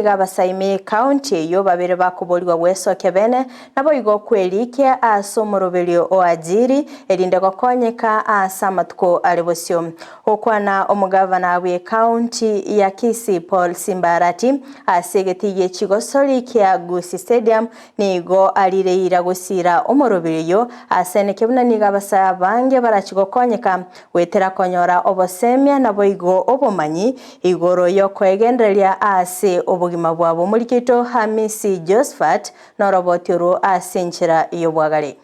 Nigo abasaimi ekaunti eyio babere bakoborigwa gwesokia bene, naboigo kwerikia ase omoroberio o Ajiri, erinde gokonyeka ase amatuko are bosio. Gokwana omogavana bw'ekaunti ya Kisii Paul Simba Arati ase egetii gie chigosori kia Gusii Stadium nigo arire eira gosiira omoroberio oyio ase eneke buna nigo abasae abange barachi gokonyeka Goetera konyora obosemia naboigo obomanyi igoro y'okoegendereria ase obogima bwabo. Omoriki oito Hamisi Josphat noroboti orwo ase enchera y'obwagare.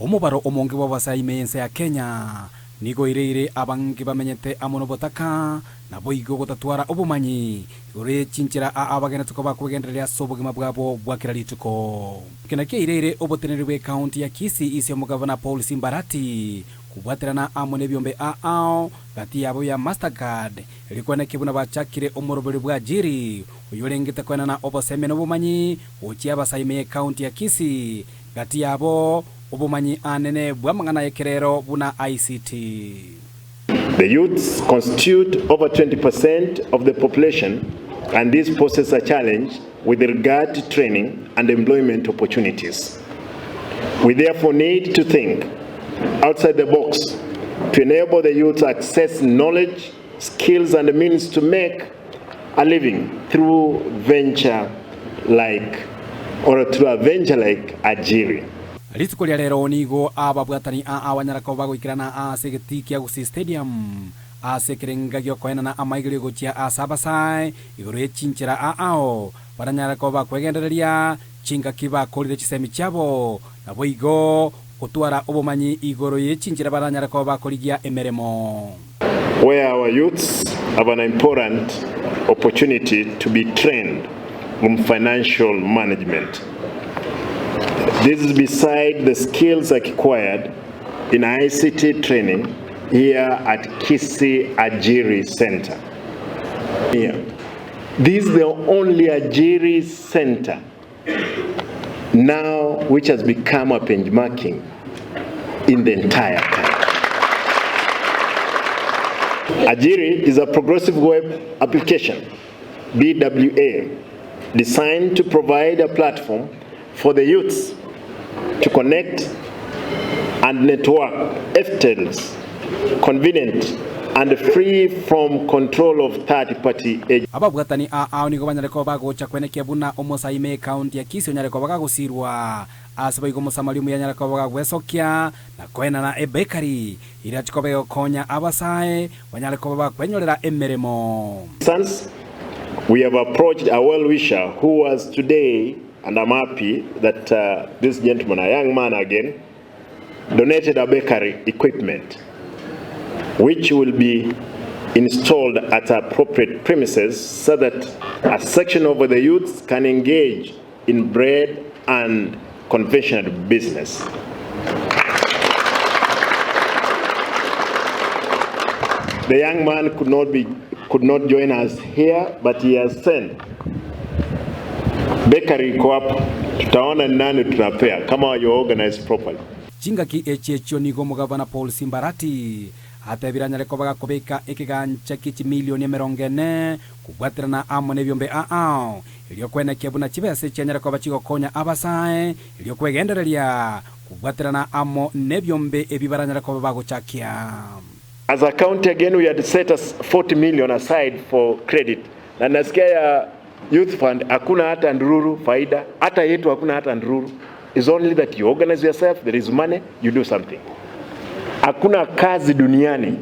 Omobaro omonge bw'abasae ime y'ense ya Kenya nigo oireire abange bamenyete amo nobotaka, naboigo gotatwara obomanyi igoro ye chinchera aa abagenete koba kwegendereria ase obogima bwabo bwa kera rituko. Eke nakio eireire oboteneneri bw'ecounty ya Kisii ase omogavana Paul Simba Arati Kobwaterana amo nebiombe aao gati yabo ya Mastercard, rikwaneke buna bachakire omoroberio bw'Ajiri, oyorengete koenana obosemia na obomanyi gochia abasaime y'ecounty ya Kisii, gati yabo obomanyi anene bw'amang'ana y'ekerero buna ICT. The youths constitute over 20% of the population and this poses a challenge with regard to training and employment opportunities. We therefore need to think outside the box to enable the youth access knowledge, skills and means to make a living through venture like or through a venture like Ajiri. Rituko ria rero nigo ababwatani aa banyara koba bagoikerana ase egetii kia Gusii Stadium ase ekerenga giokoenana amaigerio gochia ase abasae igoro ye chinchera aao baranyare koba bakwegendereria chingaki bakorire chisemi chiabo naboigo gotwara obomanyi igoro ye chinchera baranyare koba bakorigia emeremo. Where our youths have an important opportunity to be trained in financial management. This is beside the skills acquired in ICT training here at Kisii Ajiri Center. Here. This is the only Ajiri Center now which has become a benchmarking in the entire country. Ajiri is a progressive web application, BWA, designed to provide a platform for the youths to connect and network effortless, convenient and free from control of third party agents. Ababwatani aao nigo banyare koba bagocha kwenekia buna omosae ime y'ekaunti ya Kisii onyare koba gagosirwa. Ase boigo Omosamaria omuya anyare koba gagwesokia na koenana ebekari irache koba egokonya abasae banyare koba bakwenyorera emeremo. Sons, we have approached a well-wisher who was today and I'm happy that this gentleman, a young man again, donated a bakery equipment which will be installed at appropriate premises so that a section of the youths can engage in bread and confectionery business. The young man could not be could not join us here but he has sent bakery iko hapo, tutaona ni nani tunapea kama you organize properly. Chingaki echi echio nigo omogavana Paul Simba Arati atebire anyare koba gakobeka ekegancha gie chimilioni emerongo ene kobwaterana amo nebiombe aao erio kwenekia buna chibesa echi anyare koba chigokonya abasae erio kwegendereria kobwaterana amo nebiombe ebi baranyare koba bagochakia. As a county again we had set 40 million aside for credit na nasikia ya youth fund hakuna hata ndururu faida hata yetu hakuna hata ndururu is only that you organize yourself there is money you do something hakuna kazi duniani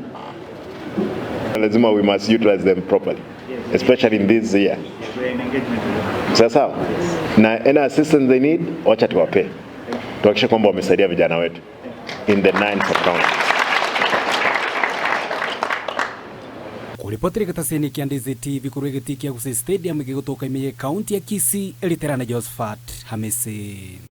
lazima we must utilize them properly especially in this year sawa sawa na any assistance they need wacha tuwape tuhakikishe kwamba wamesaidia vijana wetu in the nine sub counties. Koripotera egetaseni kia Ndizi TV korwa egetii kia Gusii Stadium gegotoka ime ye County ya Kisii, Riterane Josephat Hamisi.